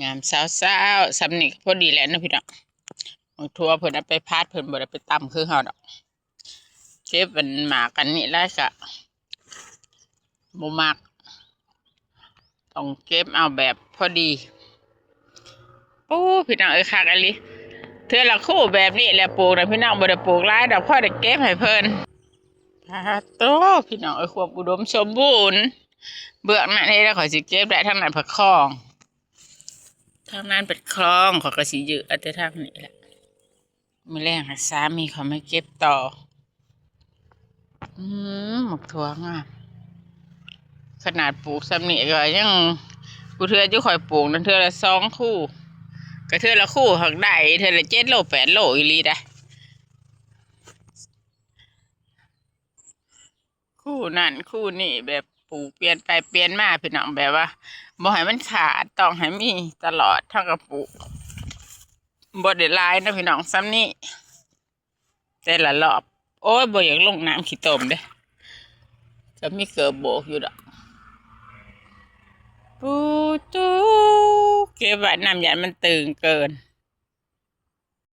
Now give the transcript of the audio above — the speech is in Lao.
ຍามເຊົ້າໆ ສ່ຳນີ້ກໍພໍດີແລ້ວເນາະພີ່ນ້ອງ. ໝາກຖົ່ວເພິ່ນເອົາໄປຜັດ ເພິ່ນບໍ່ໄດ້ໄປຕຳຄືເຮົາດອກ. ເກັບອັນໝາກອັນນີ້ຫຼາຍກະບໍ່ມັກ ຕ້ອງເກັບເອົາແບບພໍດີ. ໂອ້ ພີ່ນ້ອງເອີຍ ຄັກອີ່ຫຼີ. ເທື່ອລະຄູ່ແບບນີ້ແຫຼະປູກນະພີ່ນ້ອງ ບໍ່ໄດ້ປູກຫຼາຍດອກ ພໍໄດ້ເກັບໃຫ້ເພິ່ນ. ປາໂຕ ພີ່ນ້ອງເອີຍ ຄວາມອຸດົມສົມບູນ. ເບື້ອງນັ້ນເດ້ ຂ້ອຍຊິເກັບໄດ້ ທາງນັ້ນຜັກຄອງ ທາງນັ້ນເປັນຄອງ ຂ້ອຍກໍຊິຢືດເອົາແຕ່ທາງນີ້ແຫຼະ. ມື້ແລງໃຫ້ສາມີເຂົາມາເກັບຕໍ່. ອືມ ໝາກຖົ່ວງາມ. ຂະໜາດປູກສ່ຳນີ້ກໍຍັງ ຜູ້ເທື່ອຈຸຂ້ອຍປູກນັ້ນເທື່ອລະສອງຄູ່ ກໍເທື່ອລະຄູ່ຫາກໄດ້ເທື່ອລະເຈັດໂລແປດໂລອີ່ຫຼີໄດ໋. ຄູ່ນັ້ນຄູ່ນີ້ ແບບປູກປ່ຽນໄປປ່ຽນມາພີ່ນ້ອງ ແບບວ່າບໍ່ໃຫ້ມັນຂາດ ຕ້ອງໃຫ້ມີຕະຫຼອດ. ເຮົາກໍປູກບໍ່ໄດ້ຫຼາຍເນາະພີ່ນ້ອງ ສ່ຳນີ້ແຕ່ລະລອບ. ໂອ້ຍ ບໍ່ຢາກລົງນ້ຳຂີ້ຕົມເດ້ ກໍມີເກີບໂບກຢູ່ດອກ. ປູ ຕູ ເກັບໄວ້ນຳ ຢ້ານມັນຕຶງເກີນ.